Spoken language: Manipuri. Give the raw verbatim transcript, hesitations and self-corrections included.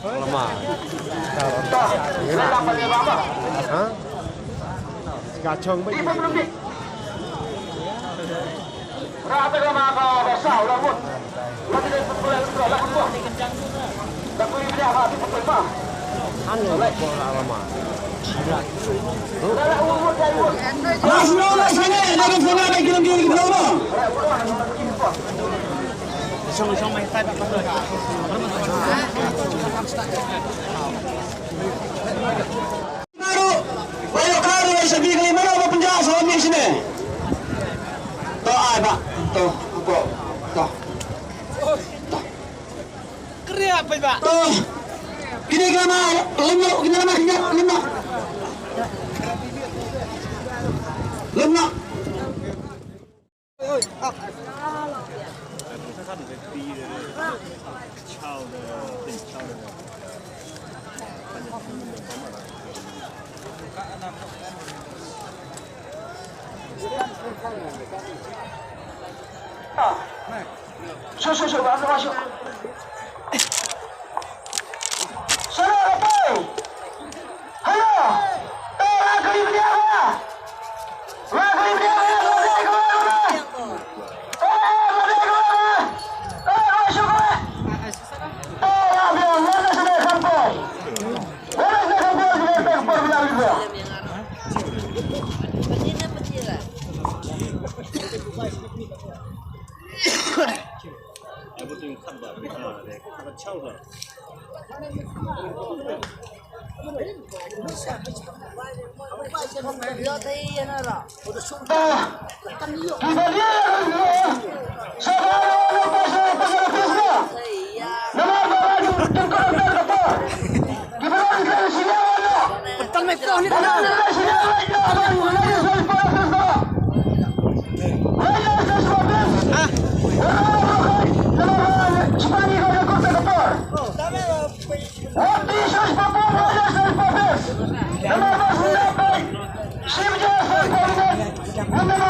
Lama. Hah? Kacang baik. Anu, kok lama. Karu, wayo karu, ay sabi kay mano ba punja sa mi sini. To, ay ba, to, ako, to. Kaya pa ba? To. Kini ka ma, lima, kini ka ma, kini ka ma. Lima. Su, su, su, masuk, masuk. Sana, Rapai. Halo. Eh, lagi beli apa? Lagi beli apa? Lagi beli apa? Eh, lagi beli apa? Eh, masuk, eh. Eh, ya, biar mana sudah sampai? Mana sudah sampai? Sudah sampai, bilang juga. ꯅꯃꯥꯖ ꯍꯨꯏꯗ ꯄꯩ ꯁꯤꯕꯖ ꯍꯨꯏ ꯄꯩꯅ ꯃꯨꯟꯅ